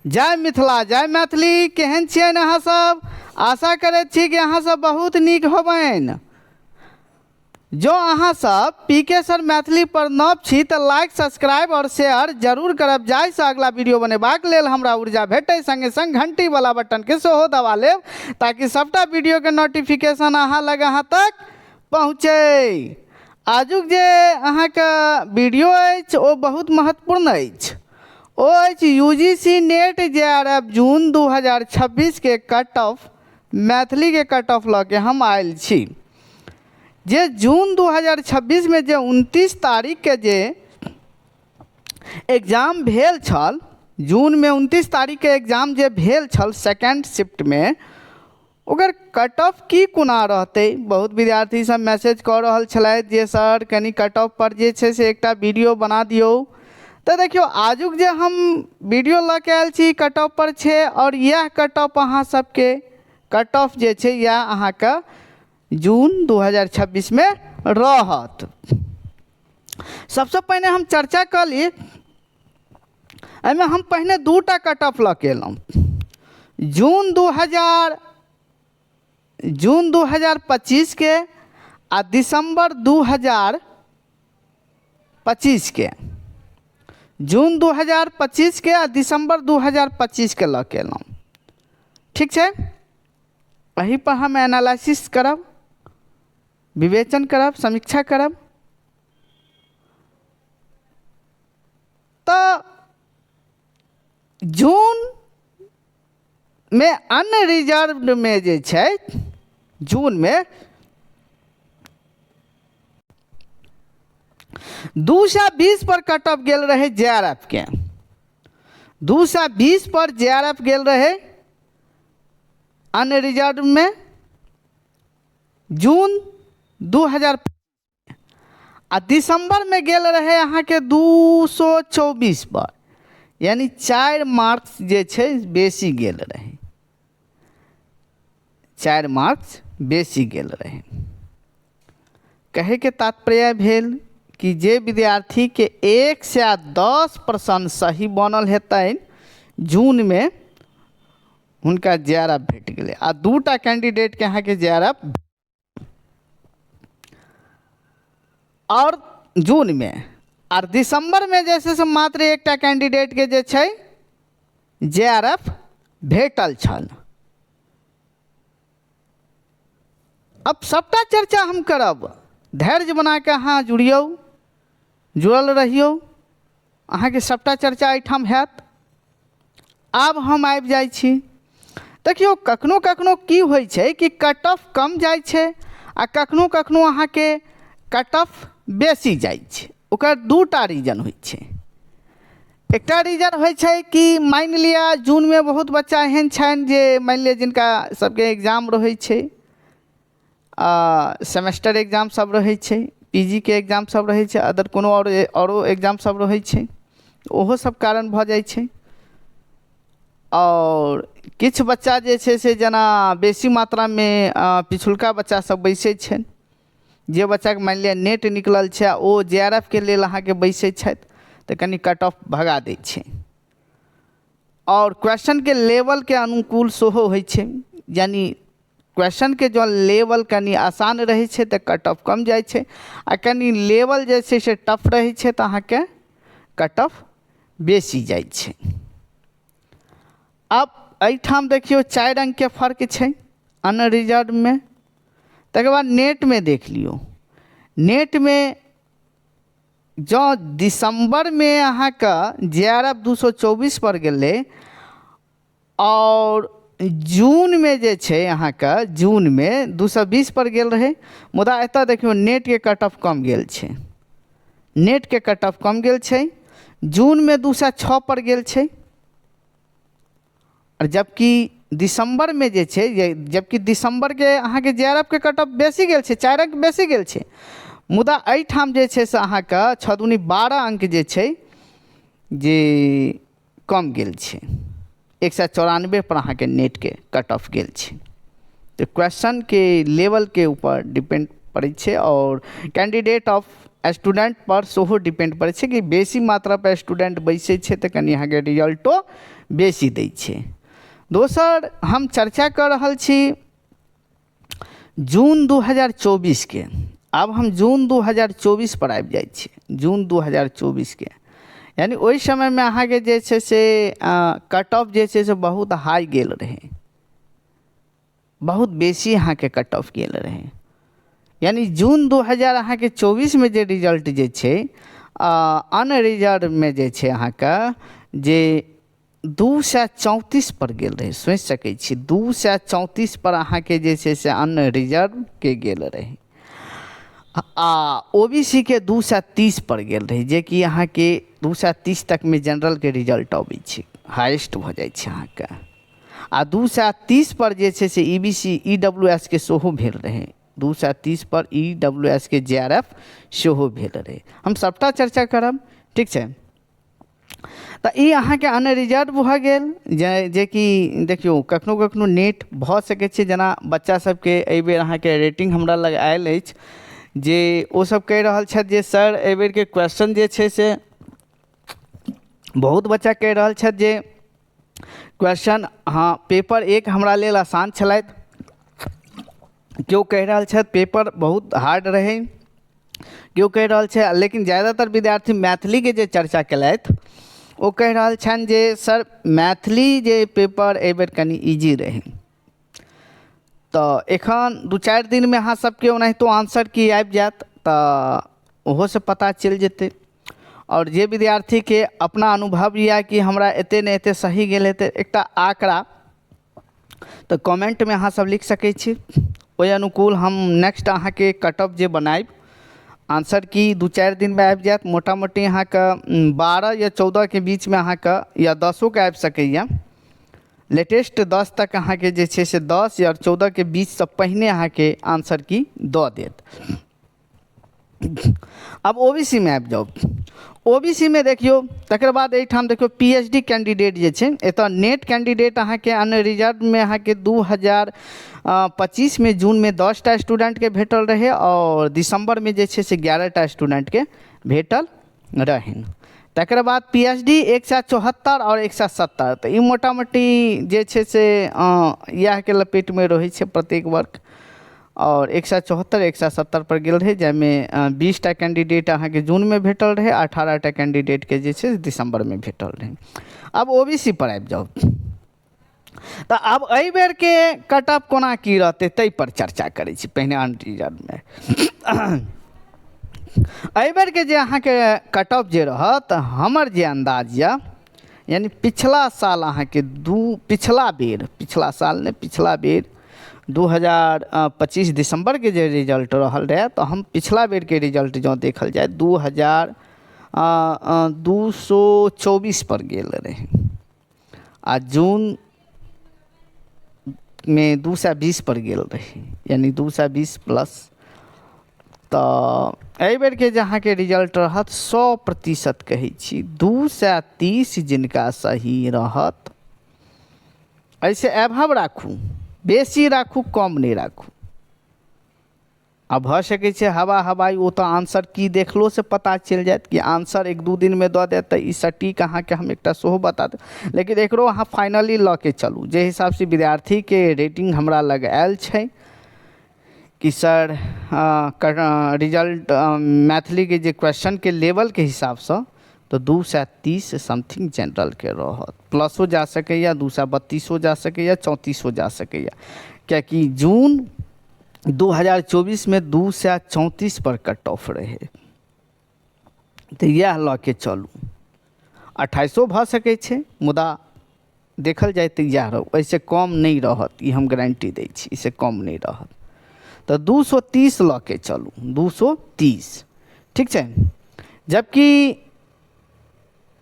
जय मिथिला जय मैथिली। केहन छियनि अहाँ सब? आशा करैत छी कि अहाँ सब बहुत नीक होबनि। जो अहाँ सब पी के सर मैथिली पर नव छी तऽ लाइक, सब्सक्राइब और शेयर जरूर करब, जाहिसँ अगला वीडियो बनेबाक लेल हमरा ऊर्जा भेटै। संगे संग घंटी वाला बटन के सेहो दबा लेब ताकि सबटा वीडियो के नोटिफिकेशन अहाँ लग अहाँ तक पहुँचै। आजुक जे अहाँके वीडियो अछि ओ बहुत महत्वपूर्ण अछि। ओ अछि U G C NET J R F जून 2026 के कट ऑफ, मैथिली के कट ऑफ लऽ के हम आयल छी। जे जून 2026 में जे 29 तारीख के जे एग्जाम भेल छल, जून में 29 तारीख के एग्जाम जे भेल छल सेकेंड शिफ्ट में, ओकर कट ऑफ की कोना रहतै। बहुत विद्यार्थी सब मैसेज कऽ रहल छलथि जे सर कनि कट ऑफ पर जे छै से एकटा वीडियो बना दियौ। तऽ देखियौ, आजुक जे हम वीडियो लऽ के आयल छी कट ऑफ पर छै, आओर इएह कट ऑफ अहाँ सबके कट ऑफ जे छै इएह अहाँके जून 2026 मे रहत। सबसँ पहिने हम चर्चा कऽ ली। एहिमे हम पहिने दूटा कट ऑफ लऽ के एलहुँ, जून 2025 के आ दिसंबर 2025 के। जून 2025 के आ दिसंबर 2025 के लऽ के एलहुँ। ठीक छै, एहि पर हम एनालिसिस करब, विवेचन करब, समीक्षा करब। तऽ जून मे अनरिजर्व्ड मे जे छै, जून मे 220 पर कट ऑफ गेल रहै जे आर एफ के। 220 पर जे आर एफ गेल रहै अनरिजर्व मे जून 2000, आ दिसंबर में गेल रहे अहाँके 224 पर, यानी 4 मार्क्स जे छै बेसी गेल रहे, 4 मार्क्स बेसी गेल रहे। कहैके तात्पर्य भेल कि जे विद्यार्थीके 110 प्रश्न सही बनल हेतनि जूनमे, हुनका जे आर एफ भेट गेलै, आ दूटा कैंडिडेटके अहाँके जे आर एफ आओर जूनमे, आर दिसंबरमे जे छै से मात्र एकटा कैंडिडेटके जे छै जे आर एफ भेटल छल। अब सबटा चर्चा हम करब, धैर्य बनाके अहाँ जुड़ियौ, जुड़ल रहियौ, अहाँके सबटा चर्चा एहिठाम हैत। आब हम आबि जाइ छी। देखियौ, कखनो कखनो की होइ छै कि कट ऑफ कम जाइ छै आ कखनो कखनो अहाँके कट ऑफ बेसी जाइ छै। ओकर दूटा रीजन होइ छै। एकटा रीजन होइ छै कि मानि लिअ जूनमे बहुत बच्चा एहन छनि जे मानि लिअ जिनका सबके एग्जाम रहै छै, सेमेस्टर एग्जाम सब रहै छै, पी जी के एग्जाम सब रहै छै, अदर कोनो आओर आओरो एग्जाम सब रहै छै, ओहो सब कारण भऽ जाइ छै। आओर किछु बच्चा जे छै से जेना बेसी मात्रामे पिछुलका बच्चा सब बैसै छै, जे बच्चाके मानि लिअ नेट निकलल छै आ ओ जे आर एफ के लेल अहाँके बैसै छथि तऽ कनि कट ऑफ भगा दै छै। आओर क्वेश्चनके लेवलके अनुकूल सेहो होइ छै, यानि क्वेश्चनके जँ लेवल कनि आसान रहै छै तऽ कट ऑफ कम जाइ छै, आ कनि लेवल जे छै से टफ रहै छै तऽ अहाँके कट ऑफ बेसी जाइ छै। आब एहिठाम देखियौ 4 अंकके फर्क छै अनरिजर्वमे। तकर बाद नेटमे देख लियौ, नेटमे जँ दिसम्बरमे अहाँके जे आर एफ 224 पर गेलै, आओर जूनमे जे छै अहाँके जूनमे 220 पर गेल रहै, मुदा एतऽ देखियौ नेटके कट ऑफ कम गेल छै, नेटके कट ऑफ कम गेल छै, जूनमे 206 पर गेल छै, आओर जबकि दिसम्बरमे जे छै, जबकि दिसम्बरके अहाँके जे आर एफ के कट ऑफ बेसी गेल छै, 4 अंक बेसी गेल छै, मुदा एहिठाम जे छै से अहाँके 6 दूनी 12 अंक जे छै जे कम गेल छै, 194 पर अहाँके नेटके कट ऑफ गेल छै। तऽ क्वेश्चनके लेवलके ऊपर डिपेंड पड़ै छै आओर कैंडिडेट ऑफ स्टूडेंट पर सेहो डिपेंड पड़ै छै कि बेसी मात्रा पर स्टूडेंट बैसै छै तऽ कनि अहाँके रिजल्टो बेसी दै छै। दोसर हम चर्चा कऽ रहल छी जून 2024के। आब हम जून 2024 पर आबि जाइ छी। जून 2024के यानी ओहि समयमे अहाँके जे छै से कट ऑफ जे छै से बहुत हाई गेल रहै, बहुत बेसी अहाँके कट ऑफ गेल रहै। यानी जून 2000 अहाँके 24मे जे रिजल्ट जे छै अनरिजर्वमे जे छै अहाँके जे 234 पर गेल रहै। सोचि सकै छी, 234 पर अहाँके जे छै से अनरिजर्वके गेल रहै आ ओबीसी के 230 पर गेल रहै, जेकि अहाँके 230 तकमे जनरलके रिजल्ट अबै छै, हाइएस्ट भऽ जाइ छै अहाँके। आ 230 पर जे छै से E B C E W S के सेहो भेल रहै। 230 पर ई डब्ल्यू एस के जे आर एफ सेहो भेल रहै। हम सभटा चर्चा करब, ठीक छै। तऽ ई अहाँके अनरिजर्व भऽ गेल, जे जेकि देखियौ कखनो कखनो नेट भऽ सकै छै। जेना बच्चा सबके एहिबेर अहाँके रेटिंग हमरा लग आयल अछि जे ओसब कहि रहल छथि जे सर एहिबेरके क्वेश्चन जे छै से बहुत बच्चा कहि रहल छथि जे क्वेश्चन हँ पेपर एक हमरा लेल आसान छलथि। केओ कहि रहल छथि पेपर बहुत हार्ड रहै, केओ कहि रहल छै। लेकिन ज्यादातर विद्यार्थी मैथिलीके जे चर्चा केलथि ओ कहि रहल छनि जे सर मैथिली जे पेपर एहिबेर कनि इजी रहै। तऽ एखन 2-4 दिनमे अहाँ सबके ओनाहितो आंसर की आबि जायत, तऽ ओहोसँ पता चलि जेतै। आओर जे विद्यार्थीके अपना अनुभव यऽ कि हमरा एते ने एते सही गेल हेतै एकटा आँकड़ा, तऽ कमेंटमे अहाँ सब लिख सकै छी। ओहि अनुकूल हम नेक्स्ट अहाँके कट ऑफ जे बनायब, आंसर की 2-4 दिनमे आबि जायत। मोटा मोटी अहाँके 12 या 14के बीचमे अहाँके या 10ओके आबि सकैए। लेटेस्ट 10 तक अहाँके जे छै से 10 या 14के बीचसँ पहिने अहाँके आंसर की दऽ देत। आब ओ बी सी मे आबि जाउ। ओ बी सी मे देखियौ, तकर बाद एहिठाम देखियौ पी एच डी कैंडिडेट जे छै, एतऽ नेट कैंडिडेट अहाँके अनरिजर्वमे अहाँके 2025मे जूनमे 10टा स्टूडेंटके भेटल रहै आओर दिसम्बरमे जे छै से 11टा स्टूडेंटके भेटल रहनि। तकर बाद पी एच डी 174 आओर 170, तऽ ई मोटा मोटी जे छै से इएहके लपेटमे रहै छै प्रत्येक वर्ग। आओर 174 170 पर गेल रहै, जाहिमे 20टा कैंडिडेट अहाँके जूनमे भेटल रहै, 18टा कैंडिडेटके जे छै दिसम्बरमे भेटल रहै। आब ओ बी सी पर आबि जाउ। तऽ आब एहि बेरके कट ऑफ कोना की रहतै ताहि पर चर्चा करै छी। पहिने अनरिजर्वमे एहि बेरके जे अहाँके कट ऑफ जे रहत, हमर जे अन्दाज यऽ, यानी पिछला साल अहाँके दू पिछला बेर, पिछला साल नहि, पिछला बेर 2025 दिसम्बरके जे रिजल्ट रहल रहए, तऽ हम पिछला बेरके रिजल्ट जँ देखल जाय 2224 पर गेल रहै आ जूनमे 220 पर गेल रहै, यानी 220 प्लस। तऽ एहि बेरके जे अहाँके रिजल्ट रहत 100% कहै छी 230 जिनका सही रहत, एहिसँ एभव राखू, बेसी राखू, कम नहि राखू। आ भऽ सकै छै हवा हवाइ ओ तऽ आंसर की देखलोसँ पता चलि जायत कि आंसर 1-2 दिनमे दऽ देत, तऽ ई सटीक अहाँके हम एकटा सेहो बता देब। लेकिन एकरो अहाँ फाइनली लऽ के चलू, जे हिसाबसँ विद्यार्थीके रेटिंग हमरा लग आयल छै कि सर रिजल्ट मैथिलीके जे क्वेश्चनके लेवलके हिसाबसँ तऽ 230 समथिंग जनरलके रहत, प्लसो जा सकैए, 232 जा सकैए, 34 जा सकैए। किएकि जून 2024मे 234 पर कट ऑफ रहै, तऽ इएह लऽ के चलू। 28 भऽ सकै छै, मुदा देखल जाय तऽ इएह रहत, एहिसँ कम नहि रहत, ई हम गारंटी दै छी, एहिसँ कम नहि रहत। तऽ 230 लऽ के चलू, 230 ठीक छै। जबकि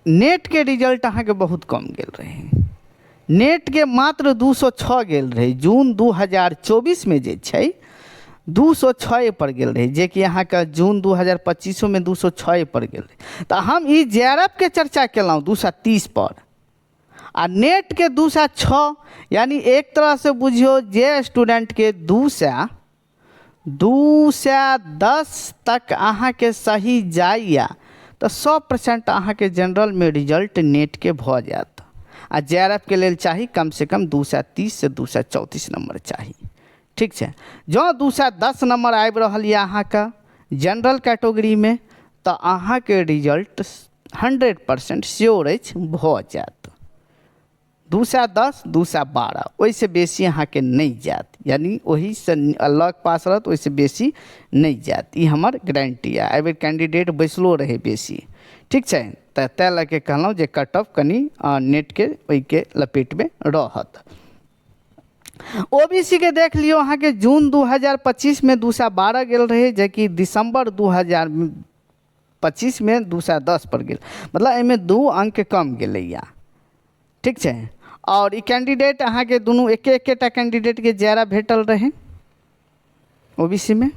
नेटके रिजल्ट अहाँके बहुत कम गेल रहै, नेटके मात्र 206 गेल रहै। जून 2024मे जे छै 206 पर गेल रहै, जेकि अहाँके जून 2025मे 206 पर गेल रहै। तऽ हम ई जे आर एफ के चर्चा केलहुँ 230 पर आ नेटके 206, यानी एक तरहसँ बुझियौ जे स्टूडेंटके 210 तक अहाँके सही जाइए तऽ 100% अहाँके जनरलमे रिजल्ट नेटके भऽ जायत। आ जे आर एफ के लेल चाही कमसँ कम 230सँ 234 नम्बर चाही। ठीक छै, जँ 210 नम्बर आबि रहल यऽ अहाँके जनरल कैटेगरीमे तऽ अहाँके रिजल्ट 100% श्योर अछि भऽ जायत। 210, 212, ओहिसँ बेसी अहाँके नहि जायत, यानि ओहिसँ लग पास रहत, ओहिसँ बेसी नहि जायत, ई हमर गारंटी यऽ। एहिबेर कैंडिडेट बैसलो रहै बेसी। ठीक छै, तऽ ताहि लऽ कऽ कहलहुँ जे कट ऑफ कनि नेटके ओहिके लपेटमे रहत। ओ बी सी के देख लियौ, अहाँके जून 2025मे 212 गेल रहै, जेकि दिसम्बर 2025मे 210 पर गेल, मतलब एहिमे 2 अंक कम गेलैया। ठीक छै, आओर ई कैंडिडेट अहाँके दुनू एके एकेटा कैंडिडेटके जरा भेटल रहै ओ बी सी मे।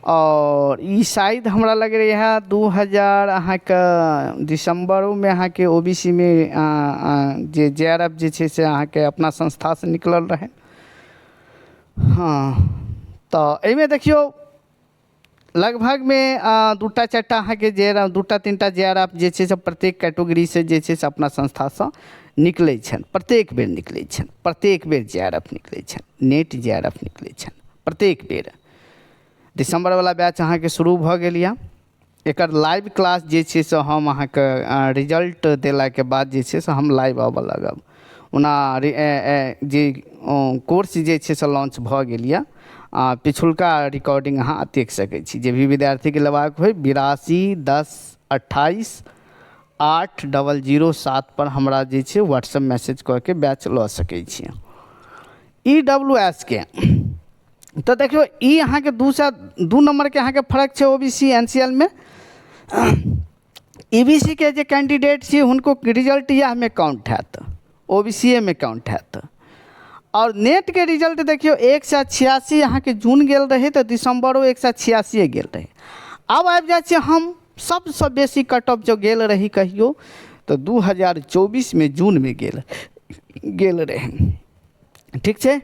आओर ई शायद हमरा लग रहै 2000 अहाँके दिसम्बरोमे अहाँके ओ बी सी मे जे जे आर एफ जे छै से अहाँके अपना संस्थासँ निकलल रहै। हँ, तऽ एहिमे देखियौ लगभगमे 2टा 4टा अहाँके जे 2टा 3टा जे आर एफ जे छै से प्रत्येक कैटेगरीसँ जे छै से अपना संस्थासँ निकलै छनि, प्रत्येक बेर निकलै छनि, प्रत्येक बेर जे आर एफ निकलै छनि, नेट जे आर एफ निकलै छनि प्रत्येक बेर। दिसम्बरवला बैच अहाँके शुरू भऽ गेल यऽ। एकर लाइव क्लास जे छै से हम अहाँके रिजल्ट देलाके बाद जे छै से हम लाइव आबऽ लागब। ओना जे कोर्स जे छै से लॉन्च भऽ गेल यऽ, आ पिछुलका रिकॉर्डिंग अहाँ देख सकै छी। जे भी विद्यार्थीके लेबाक होइ, 82 10 28 8 00 7 पर हमरा जे छै व्हाट्सएप मैसेज कऽ के बैच लऽ सकै छी। ई डब्ल्यू एस के तऽ देखियौ, ई अहाँके 202 नम्बरके अहाँके फर्क छै O B C N C L मे। ई बी सी के जे कैंडिडेट छी हुनको रिजल्ट इएहमे काउंट हैत, ओ बी सी ए मे काउंट हैत। आओर नेटके रिजल्ट देखियौ, 186 अहाँके जून गेल रहै, तऽ दिसम्बरो 186 गेल रहै। आब आबि जाइ छियै हम सबसँ बेसी कट ऑफ जो गेल रही कहियो तऽ 2024मे जूनमे गेल रहै। ठीक छै,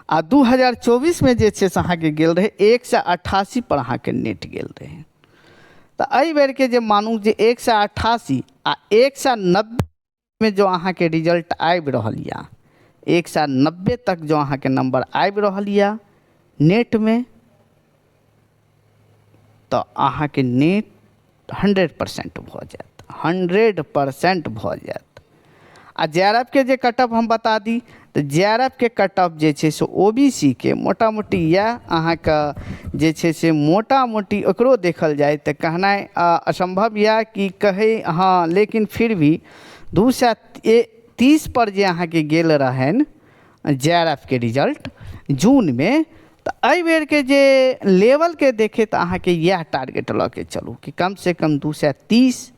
आ 2024मे जे छै से अहाँके गेल रहै 188 पर अहाँके नेट गेल रहै। तऽ एहि बेरके जे मानू जे 188 आ 190मे जो अहाँके रिजल्ट आबि रहल यऽ, 190 तक जो अहाँके नम्बर आबि रहल यऽ नेटमे, तऽ अहाँके नेट 100% भऽ जायत, 100% भऽ जायत। आ जे आर एफ के जे कट ऑफ हम बता दी, तऽ जे आर एफ के कट ऑफ जे छै से ओ बी सी के मोटा मोटी इएह अहाँके जे छै से मोटा मोटी ओकरो देखल जाय तऽ कहनाइ असम्भव यए कि कहै हँ, लेकिन फिर भी 230 पर जे अहाँके गेल रहनि जे आर एफ के रिजल्ट जूनमे, तऽ एहि बेरके जे लेवलके देखैत अहाँके इएह टारगेट लऽ के चलू कि कमसँ कम 230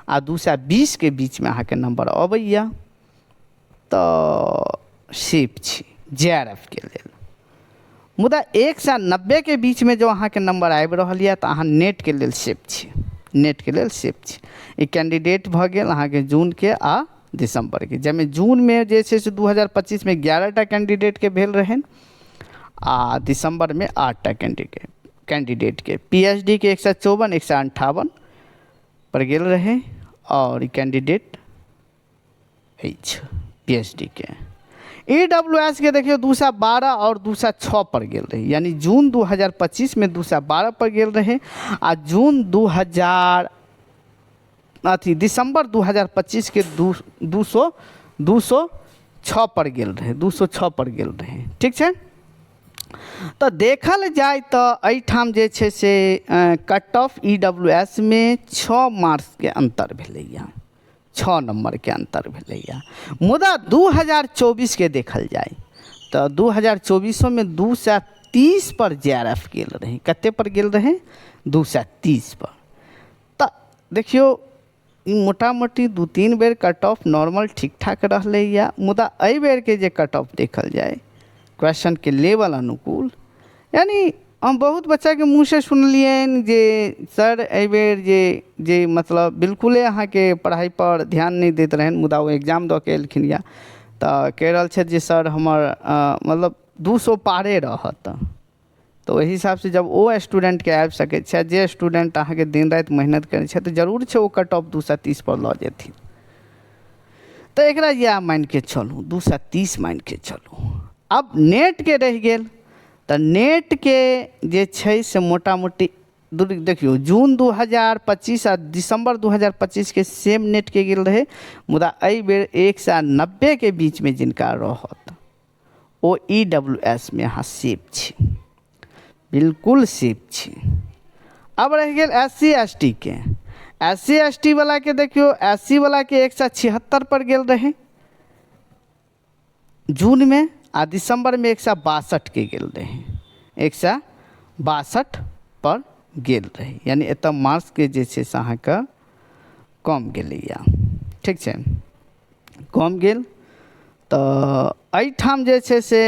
आ 220के बीचमे अहाँके नम्बर अबैए तऽ सेफ छी जे आर एफ के लेल। मुदा 190के बीचमे जँ अहाँके नम्बर आबि रहल यऽ तऽ अहाँ नेटके लेल सेफ छी, नेटके लेल सेफ छी। ई कैंडिडेट भऽ गेल अहाँके जूनके आ दिसम्बरके, जाहिमे जूनमे जे छै से 2025मे 11टा कैंडिडेटके भेल रहनि आ दिसम्बरमे 8टा कैंडिडेटके। पी एच डी के 154, 158 पर गेल रहै आओर ई कैंडिडेट अछि पी एच डी के। ई डब्ल्यू एस के देखियौ 212 आओर 206 पर गेल रहै, यानी जून 2025मे 212 पर गेल रहै आ जून दू हजार अथी दिसम्बर 2025के 206 पर गेल रहै, 206 पर गेल रहै। ठीक छै, तऽ देखल जाय तऽ एहिठाम जे छै से cut off E W S मे 6 मार्क्सके अन्तर भेलैए, 6 नम्बरके अन्तर भेलैए। मुदा 2024के देखल जाय तऽ 2024मे 230 पर जे आर एफ गेल रहै। कते पर गेल रहै? 230 पर। तऽ देखियौ ई मोटा मोटी 2-3 बेर कट ऑफ नॉर्मल ठीक ठाक रहलैए, मुदा एहि बेरके जे कट ऑफ देखल जाय क्वेश्चनके लेवल अनुकूल, यानी हम बहुत बच्चाके मुँहसँ सुनलियनि जे सर एहिबेर जे जे मतलब बिल्कुले अहाँके पढ़ाइपर ध्यान नहि दैत रहनि, मुदा ओ एग्जाम दऽ के एलखिन यऽ तऽ कहि रहल छथि जे सर हमर मतलब 200 पारे रहत। तऽ ओहि हिसाबसँ जब ओ स्टूडेंटके आबि सकै छै, जे स्टूडेंट अहाँके दिन राति मेहनत करै छै, तऽ जरूर छै ओ कट ऑफ 230 पर लऽ जेथिन। तऽ एकरा इएह मानिके चलू, 230 मानिके चलू। आब नेटके रहि गेल, तऽ नेटके जे छै से मोटा मोटी देखियौ, जून 2025 आ दिसम्बर 2025के सेम नेटके गेल रहै, मुदा एहि बेर 190के बीचमे जिनका रहत ओ ई डब्ल्यू एस मे अहाँ सेफ छी, बिल्कुल सेफ छी। अब रहि गेल एस सी एस टी के। एस सी एस टी वाला के देखियौ, एस सी वाला के 176 पर गेल रहै जून में आ दिसंबर में 162 के गेल रहे, 162 पर गेल रहे, यानी एतऽ मार्क्स के जे छै से अहाँके कम गेलैया। ठीक छै, कम गेल। तऽ एहिठाम जे छै से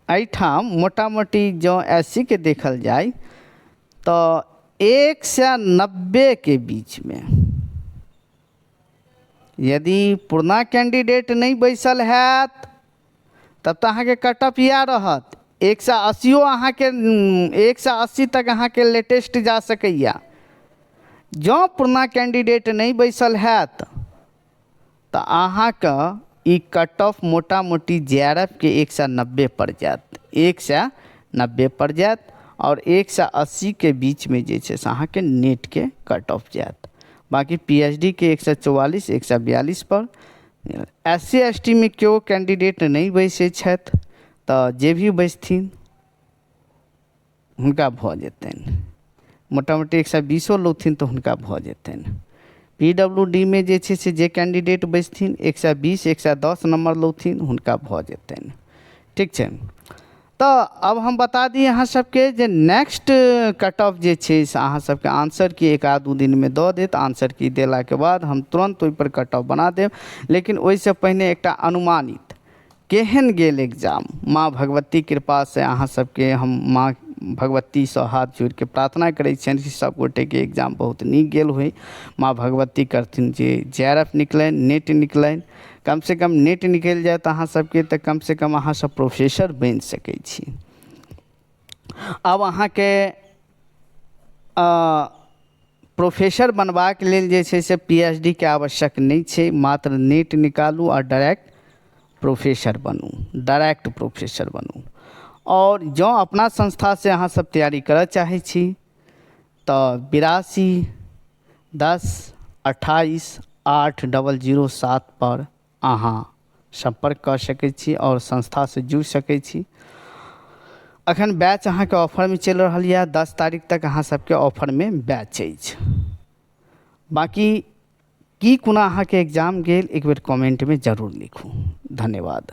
एहिठाम मोटा मोटी जँ एस सी के देखल जाय तऽ 190के बीचमे यदि पुरना कैंडिडेट नहि बैसल हैत तब तऽ अहाँके कट ऑफ इएह रहत। 180 अहाँके, 180 तक अहाँके लेटेस्ट जा सकैए। जँ पुरना कैंडिडेट नहि बैसल हैत तऽ अहाँके ई कट ऑफ मोटा मोटी जे आर एफ के 190 पर जायत, 190 पर जायत आओर 180के बीचमे जे छै से अहाँके नेटके कट ऑफ जायत। बाँकी पी एच डी के 144, 142 पर। एस सी एस टी मे केओ कैंडिडेट नहि बैसै छथि, तऽ जे भी बैसथिन हुनका भऽ जेतनि। मोटा मोटी 120 लौथिन तऽ हुनका भऽ जेतनि। पी डब्ल्यू डी मे जे छै से जे कैंडिडेट बैसथिन 120, 110 नम्बर लौथिन, हुनका भऽ जेतनि। ठीक छै, तऽ अब हम बता दी अहाँ सबके जे नेक्स्ट कट ऑफ जे छै से अहाँ सबके आंसर की एक आध दू दिनमे दऽ देत। आंसर की देलाके बाद हम तुरन्त ओहिपर कट ऑफ बना देब, लेकिन ओहिसँ पहिने एकटा अनुमानित केहन गेल एग्जाम। माँ भगवती कृपासँ अहाँ सबके हम माँ भगवतीसँ हाथ जोड़िके प्रार्थना करै छियनि कि सब गोटेके एग्जाम बहुत नीक गेल होइ। माँ भगवती करथिन जे जे आर एफ निकलनि, नेट निकलनि, कम से कम नेट निकलि जायत अहाँ सबके तऽ कम से कम अहाँ सब प्रोफेसर बनि सकै छी। आब अहाँके प्रोफेसर बनबाक लेल जे छै से पी एच डी के आवश्यक नहि छै, मात्र नेट निकालू आओर डायरेक्ट प्रोफेसर बनू, डायरेक्ट प्रोफेसर बनू। आओर जँ अपना संस्थासँ अहाँ सब तैयारी करऽ चाहै छी तऽ 82 10 28 8 00 7 पर अहाँ सम्पर्क कऽ सकै छी आओर संस्थासँ जुड़ि सकै छी। अखन बैच अहाँके ऑफरमे चलि रहल यऽ, 10 तारीख तक अहाँ सबके ऑफरमे बैच अछि। बाँकी की कोना अहाँके एग्जाम गेल, एक बेर कमेन्टमे जरूर लिखू। धन्यवाद।